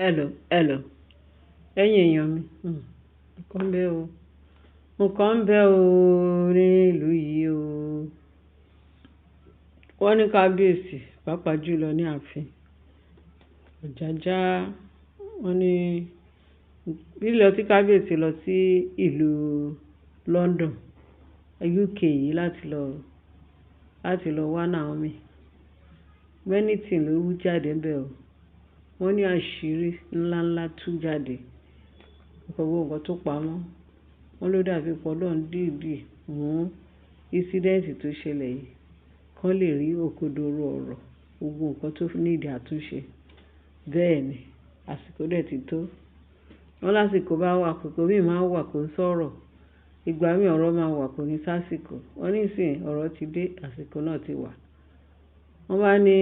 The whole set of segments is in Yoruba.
Hello, hello. Ẹ̀yin èèyàn mi, nǹkan ń bẹ o. Nǹkan ń bẹ o nílùú yìí o. Wọ́n ní kábíyèsí, pàápàá jùlọ ní ààfin. Ọ̀jájá, wọ́n ní lílọ tí kábíyèsí lọ sí ìlú London, UK yìí láti lọ wá Naomi. Many things ló wú jáde níbẹ̀ o. Wọ́n ní àṣírí ńlá ńlá tú jáde. Gbogbo nǹkan tó pamọ́. Wọ́n ló dàbí pé Ọlọ́run dìdí mú incident tó ṣẹlẹ̀ yìí kó lè rí òkodoro ọ̀rọ̀ gbogbo nǹkan tó need àtúnṣe. Bẹ́ẹ̀ ni, àsìkò dẹ̀ ti tó. Wọ́n lásìkò bá wà, àkókò mí máa wà kó ń sọ̀rọ̀. Ìgbà mí ọ̀rọ̀ máa wà kò ní sásìkò. Wọ́n ní ìsìn ọ̀rọ̀ ti dé, àsìkò náà ti wà. Wọ́n bá ní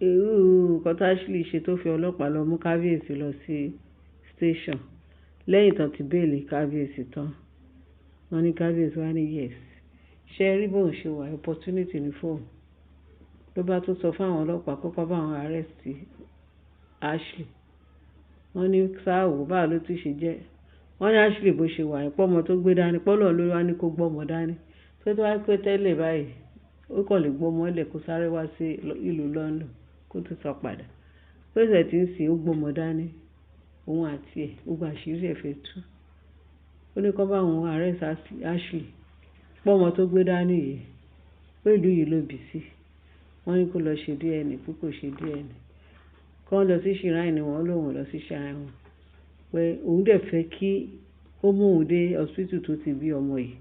irú nǹkan tí Ashley ṣe tó fi ọlọ́pàá lọ mú kábíyèsí lọ sí station lẹ́yìn tán ti bail kábíyèsí tán. Wọ́n ní kábíyèsí wá ní yes. Ṣé ẹ rí bóun ṣe wà, opportunity ní fún òun. Ló bá tún sọ fún àwọn ọlọ́pàá kó kọ́ bá àwọn arrest Ashley. Wọ́n ní sáà wò báwo ló tún ṣe jẹ́. Wọ́n ní Ashley bó ṣe wà, pé ọmọ tó gbé dání, pé Ọlọ́run ló wá ní kó gbé ọmọ dání. Pé tó bá pé tẹ́lẹ̀ báyìí, ó kàn lè gbé ọmọ lẹ̀ kó sáré wá sí ìlú London kó tún sọ padà. Pé ìṣẹ̀ tí ń sìn ó gbé ọmọ dání, òun àti ẹ̀, gbogbo àṣírí ẹ̀ fẹ́ tú. Ó ní kó bá òun arrest Ashley. Pé ọmọ tó gbé dání yìí, pé ìlú yìí ló bí sí. Wọ́n ní kó lọ ṣe DNA, pé kò ṣe DNA. Kó lọ sí shrine wọn, ó lóun lọ sí shrine wọn. Pé òun dẹ̀ fẹ́ kí ó mú òun dé hospital tó ti bí ọmọ yìí.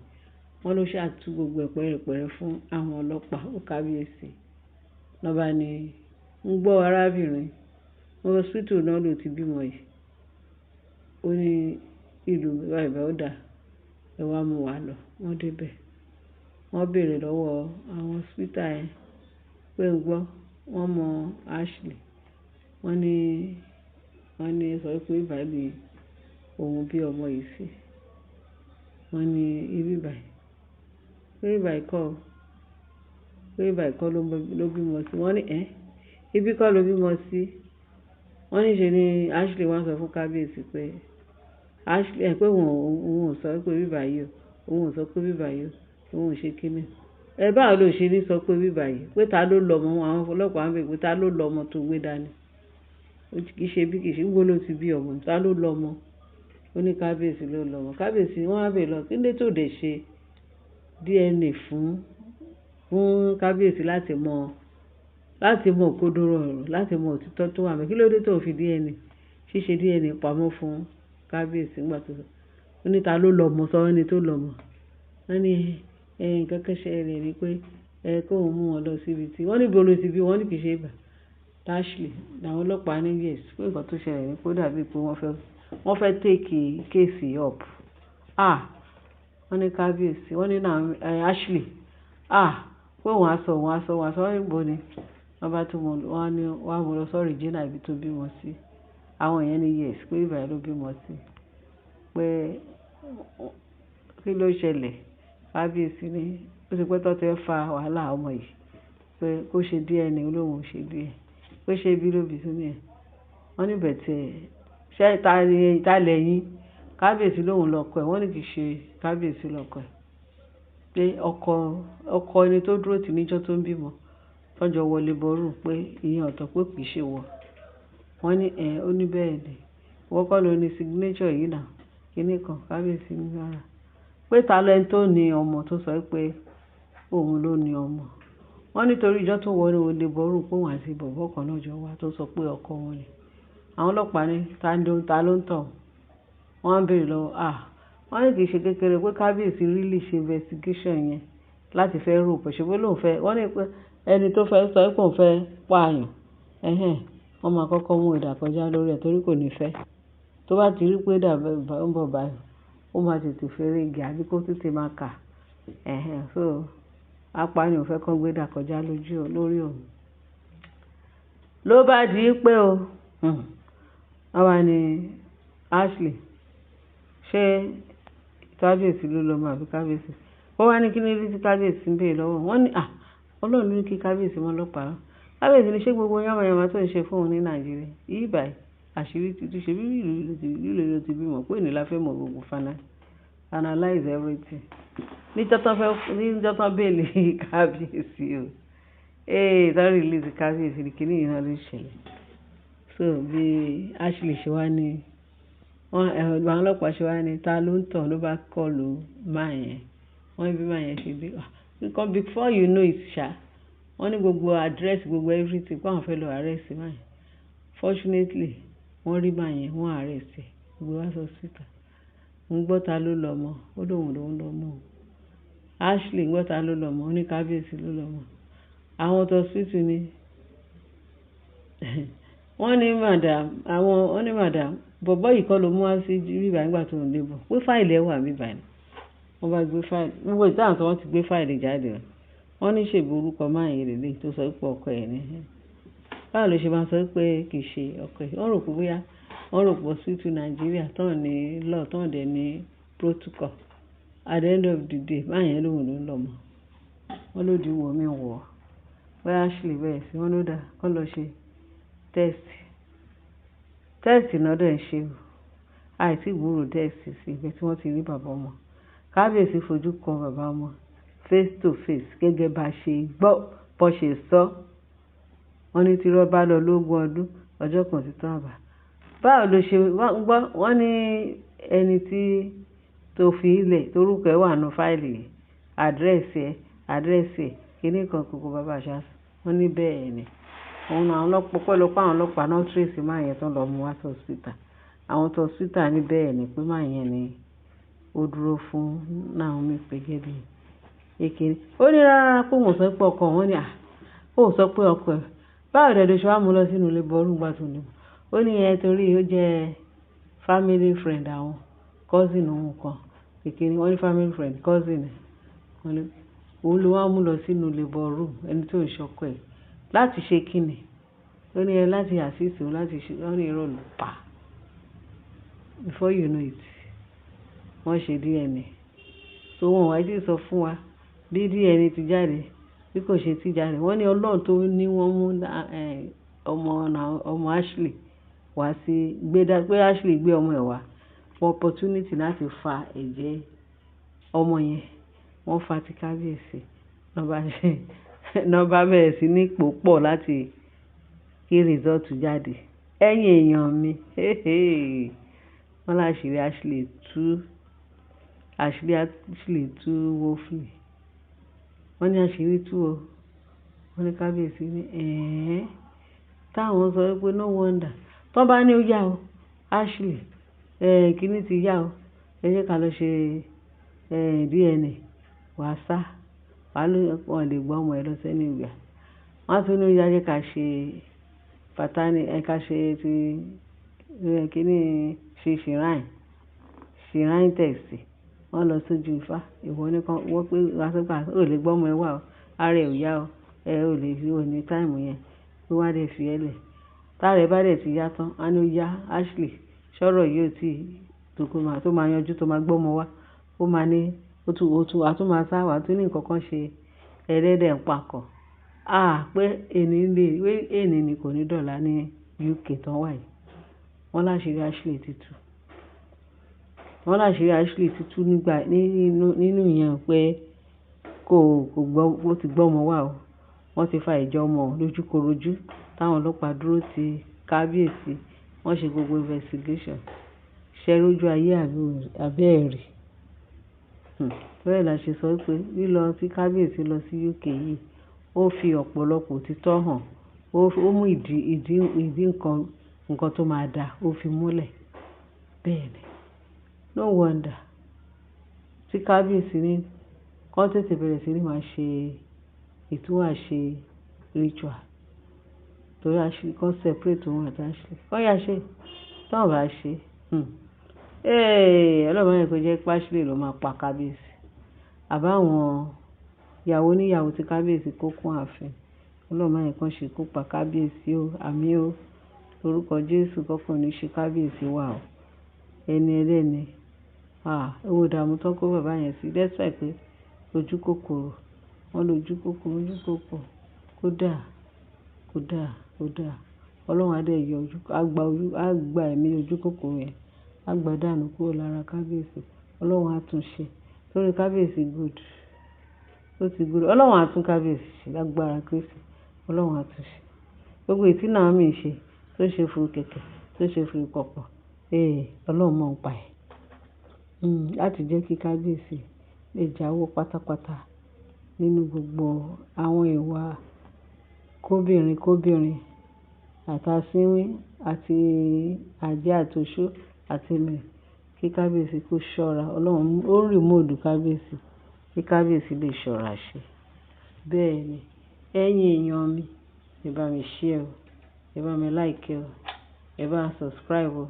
Wọ́n ló ṣà tú gbogbo ẹ̀ pẹ́rẹpẹ̀rẹ fún àwọn ọlọ́pàá, ó kábíyèsí. Lọ́ bá ní, ń gbọ́ arábìnrin, hospital náà ló ti bímọ yìí. Ó ní ìlú báyìí báyìí ó dà, ẹ wá mú wa lọ. Wọ́n dé bẹ̀. Wọ́n béèrè lọ́wọ́ àwọn hospital yẹn pé ń gbọ́, wọ́n mọ Ashley. Wọ́n ní sọ pé báyìí ni òun bí ọmọ yìí sí. Wọ́n ní ibi báyìí. Pé báyìí kọ́, pé báyìí kọ́ ló bímọ sí. Wọ́n ní ẹ́, ibi kọ́ ló bímọ sí. Wọ́n ní ṣe ni Ashley wá sọ fún kábíyèsí pé Ashley, ẹ pé òun, òun ò sọ pé ibi báyìí o. Òun ò sọ pé ibi báyìí o. Òun ò ṣe kíni. Ẹ báwo ló ṣe ní sọ pé ibi báyìí? Pé ta ló lọ ọmọ wọn? Àwọn ọlọ́pàá ń bèèrè pé ta ló lọ ọmọ tó gbé dání? Kì í ṣe bí kì í ṣe, níbo ló ti bí ọmọ? Ta ló lọ ọmọ? Ó ní kábíyèsí ló lọ ọmọ. Kábíyèsí wọ́n á bèèrè lọ, kí ló dé tó dé ṣe DNA fún kábíyèsí láti mọ òkodoro ọ̀rọ̀, láti mọ òtítọ́ tó wà níbẹ̀. Kí ló dé tó fi DNA, ṣíṣe DNA pamọ́ fún kábíyèsí nígbà tó sọ. Ó ní ta ló lọ ọmọ? Sọ ẹni tó lọ ọmọ. Wọ́n ní ẹ nǹkan kan ṣẹlẹ̀ ní pé ẹ kó òun mú wọn lọ sí ibi tí wọ́n ní ibo ló ti bí wọ́n ní kì í ṣe ibà. Ashley, àwọn ọlọ́pàá ní yes, pé nǹkan tó ṣẹlẹ̀ ní pé ó dàbí pé wọ́n fẹ́ take case up. Ah! Wọ́n ní kábíyèsí, wọ́n ní Ashley. Ah! Pé òun á sọ, òun á sọ, òun á sọ, wọ́n ní níbo ni? Wọ́n bá tún mú, wọ́n ní wọ́n á mú lọ sí original ibi tó bímọ sí. Àwọn yẹn ní yes, pé ibà ló bímọ sí. Pé kí ló ṣẹlẹ̀? Kábíyèsí ní ó ti pẹ́ tó ti ń fa wàhálà ọmọ yìí. Pé kó ṣe DNA, ó lóun ò ṣe DNA. Pé ṣé ibi ló bí sí ní ẹ̀? Wọ́n ní but ṣé ta ni, ta lẹ́yìn? Kábíyèsí lóun lọkọ ẹ̀. Wọ́n ní kì í ṣe kábíyèsí lọkọ ẹ̀. Pé ọkọ, ọkọ ẹni tó dúró tì níjọ́ tó ń bímọ. Tọ́jọ́ wọlé bọ́rùn pé ìyẹn ọ̀tọ̀ pé kì í ṣe wọ. Wọ́n ní ẹ, ó ní bẹ́ẹ̀ ni. Ìwọ kọ́ ló ní signature yìí náà. Kíní kan kábíyèsí ní rárá. Pé ta lẹni tó ní ọmọ tó sọ pé òun ló ní ọmọ. Wọ́n nítorí ìjọ́ tó wọlé bọ́rùn pé òun àti bọ̀bọ́ kan náà jọ wá tó sọ pé ọkọ wọn ni. Àwọn ọlọ́pàá ní ta ló ń tọ̀? Wọ́n á béèrè lọ́wọ́. Ah! Wọ́n ní kì í ṣe kékeré pé kábíyèsí really ṣe investigation yẹn láti fẹ́ rope. Ṣé pé lóun fẹ́, wọ́n ní pé ẹni tó fẹ́ sọ pé òun fẹ́ pa àyàn. Ẹhẹ́n. Wọ́n máa kọ́kọ́ mú idà kọjá lórí ẹ̀ torí kò ní fẹ́. Tó bá ti rí pé idà ń bọ̀ báyìí, ó máa tètè fẹ́rẹ́ gé àbí kó tètè máa kà. Ẹhẹ́n. So, apààyàn ò fẹ́ kó gbé idà kọjá lójú, lórí òun. Ló bá di pé o, wọ́n bá ní Ashley, ṣé kábíyèsí ló lọ ọmọ àbí kábíyèsí? Ó wá ní kí ní tí kábíyèsí ń béèrè lọ́wọ́. Wọ́n ní à, Ọlọ́run ló ní kí kábíyèsí mú ọlọ́pàá. Kábíyèsí ní ṣé gbogbo yánmayànmá tó ń ṣe fún òun ní Nàìjíríà. Yìí báyìí. Àṣírí ti tú, ṣe bí ìlú ló ti bímọ, pé òní la fẹ́ mọ gbogbo final analyse everything. Níjọ́ tán fẹ́, níjọ́ tán bail kábíyèsí o. Ee, tán release kábíyèsí ní kíní yìí náà ló ṣẹlẹ̀. So bí Ashley ṣe wá ní, wọ́n, àwọn ọlọ́pàá ṣe wá ní, ta ló ń tàn ló bá kọlu man yẹn. Wọ́n ní bí man yẹn ṣe dé. Nǹkan before you know it ṣá. Wọ́n ní gbogbo address, gbogbo everything pé àwọn fẹ́ lọ arrest man yẹn. Fortunately, wọ́n rí man yẹn, wọ́n arrest ẹ̀, gbé wá sí hospital. Ń gbọ́ ta ló lọmọ, ó lóhùn ló ń lọmọ o. Ashley ń gbọ́ ta ló lọmọ, ó ní kábíyèsí ló lọmọ. Àwọn tó hospital ní, wọ́n ní madam, àwọn, wọ́n ní madam, bọ̀bọ́ yìí kọ́ ló mú wá sí bíbá nígbà tó ń labour. Pé file ẹ̀ wà níbí ni. Wọ́n bá gbé file, gbogbo ìtàn tí wọ́n ti gbé file jáde. Wọ́n ní ṣèbí orúkọ man yẹn lélẹ̀ tó sọ pé ọkọ ẹ̀ ní. Báwo ló ṣe máa sọ pé kì í ṣe ọkọ ẹ̀? Wọ́n rò pé bóyá, wọ́n rò pé hospital Nàìjíríà tán ní law, tán dẹ̀ ní protocol. At the end of the day, man yẹn lóhùn ló ń lọmọ. Wọ́n ló di wọ̀ mí wọ̀. Bóyá Ashley bẹ̀rẹ̀ sí, wọ́n ló dá, kó lọ ṣe test. Test náà dẹ̀ ń ṣe o. Àìsí gbúrò test sí ibi tí wọ́n ti rí bàbá ọmọ. Kábíyèsí fojú kan bàbá ọmọ face to face gẹ́gẹ́ bá ṣe gbọ́ bó ṣe sọ. Wọ́n ní tí irọ́ bá lọ lógún ọdún, ọjọ́ kan ti tán àbá. Báwo ló ṣe gbọ́? Wọ́n ní ẹni tí tó fi ilẹ̀ torúkọ ẹ̀ wà nínú file yìí, address ẹ̀, address ẹ̀, kíní kan kòkó bàbá àṣà. Wọ́n ní bẹ́ẹ̀ ni. Òun àwọn ọlọ́pàá, pẹ̀lú àwọn ọlọ́pàá náà trace man yẹn tán lọ mú wá sí hospital. Àwọn tó hospital ní bẹ́ẹ̀ ni pé man yẹn ni ó dúró fún Naomi pé gẹ́gẹ́ bí èké. Ó ní rárá pé òun ò sọ pé ọkọ òun ní à, ó sọ pé ọkọ ẹ̀. Báwo dẹ̀ ló ṣe wá mú lọ sínú labour room nígbà tó ní. Ó ní ẹ torí ó jẹ́ family friend àwọn, cousin òun kan. Èké wọ́n ní family friend, cousin. Wọ́n ní òun ló wá mú lọ sínú labour room ẹni tó ń ṣọkọ ẹ̀ láti ṣe kíni. Ó ní ẹ láti assist òun láti ṣe, wọ́n ní irọ́ ló pa. Before you know it, wọ́n ṣe DNA. So wọ́n wá tí sọ fún wa bí DNA ti jáde, bí kò ṣe tí jáde. Wọ́n ní Ọlọ́run tó ní wọ́n mú ọmọ, ọmọ Ashley wá sí, gbé dá, pé Ashley gbé ọmọ ẹ̀ wá for opportunity láti fa ẹ̀jẹ̀ ọmọ yẹn. Wọ́n fa ti kábíyèsí. Ná bá bẹ̀rẹ̀ sí ní pòpọ̀ láti kí result jáde. Ẹ̀yin èèyàn mi, wọ́n láṣìírí Ashley tú, àṣírí Ashley tú woefully. Wọ́n ní àṣírí tú o. Wọ́n ní kábíyèsí ní ẹ̀ẹ́. Táwọn sọ wípé no wonder. Tọ́ bá ní ó yá o, Ashley, kíní ti yá o. Ẹ jẹ́ ká lọ ṣe, DNA. Wà á sá. Wà á ló, wọ́n lè gbé ọmọ ẹ lọ sí anywhere. Wọ́n á tún ní ó yá jẹ́ ká ṣe paternity, ká ṣe ti, kíní ṣe shrine, shrine test. Wọ́n lọ sójú ifá. Ìwọ ní kan, wọ́n pé wá sọ pé ò lè gbé ọmọ ẹ wá o. Ara ẹ ò yá o. Ẹ ò lè, ò ní time yẹn. Pé wọ́n á dẹ̀ fi ẹ lẹ̀. Tára ẹ bá dẹ̀ ti yá tán, á ní ó yá Ashley. Sọ̀rọ̀ yìí ò tí tó kó máa, tó máa yanjú, tó máa gbé ọmọ wá. Ó máa ní, ó tún, ó tún, a tún máa sá wá, tún ní nǹkan kan ṣe ẹlẹ́dẹ̀ ń pakọ̀. Ah! Pé èní lè, pé èní ni kò ní dọ̀la ní UK tán wà yìí. Wọ́n láṣìírí Ashley ti tú. Wọ́n láṣìírí Ashley ti tú nígbà, nínú, nínú ìyẹn pé kò, kò gbọ́, ó ti gbé ọmọ wá o. Wọ́n ti fa ìjọ ọmọ lójúkorojú. Táwọn ọlọ́pàá dúró ti kábíyèsí. Wọ́n ṣe gbogbo investigation. Ṣé rójú ayé àbí ẹ̀rí? Bẹ́ẹ̀ la ṣe sọ pé lílọ tí kábíyèsí lọ sí UK yìí, ó fi ọ̀pọ̀lọpọ̀ òtítọ́ hàn. Ó mú ìdí, ìdí, ìdí nǹkan, nǹkan tó máa dà, ó fi múlẹ̀. Bẹ́ẹ̀ ni. No wonder tí kábíyèsí ní kó tètè bẹ̀rẹ̀ sí ní máa ṣe ìtúwàṣe ritual. Torí Ashley kó separate òun àti Ashley. Kó yá ṣe, tí wọ́n bá ṣe, Ee, Ọlọ́run má jẹ́ kó jẹ́ pé Ashley ló máa pa kábíyèsí. Àbá àwọn ìyàwó oníyàwó tí kábíyèsí kó kún ààfin. Ọlọ́run má jẹ́ kó ṣe kó pa kábíyèsí o. Àmín o. Lórúkọ Jésù kọ́kàn ní ṣe kábíyèsí wa o. Ẹni ẹlẹ́ni. Ah! Ewo ìdààmú tó kó bàbá yẹn sí. Despite pé ojú kòkòrò. Wọ́n lo ojú kòkòrò, ojú kòkòrò. Kó dà, kó dà, kó dà. Ọlọ́run á dẹ̀ yọ ojú, á gba ojú, á gba ẹ̀mí ojú kòkòrò yẹn, á gba dànù kúrò lára kábíyèsí. Ọlọ́run á tún ṣe. Torí kábíyèsí good. Ó ti good. Ọlọ́run á tún kábíyèsí ṣe lágbára Kristi. Ọlọ́run á tún ṣe. Gbogbo èyí tí Naomi ń ṣe, tó ṣe fún kẹ̀kẹ́, tó ṣe fún ìkọ̀kọ̀, eh, Ọlọ́run mọ̀ ń pa ẹ̀. Láti jẹ́ kí kábíyèsí lè jáwọ́ pátápátá nínú gbogbo àwọn ìwà kóbìnrin kóbìnrin àti asínwín àti àjẹ́ àti oṣó àti èmèrè. Kí kábíyèsí kó ṣọ́ra. Ọlọ́run ó remote kábíyèsí kí kábíyèsí lè ṣọ́ra ṣe. Bẹ́ẹ̀ ni, ẹ̀yin èèyàn mi, ẹ bá mi share o, ẹ bá mi like o, ẹ bá subscribe o,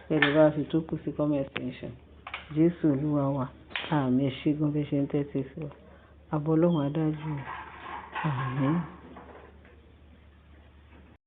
ẹ lè bá fi tó kù sí comment section. Jésù Olúwa wa. Àmín. Ẹ ṣé gan bí ẹ ṣe ń tẹ́tí sí wa. Ààbò Ọlọ́run á dájú o. Àmín.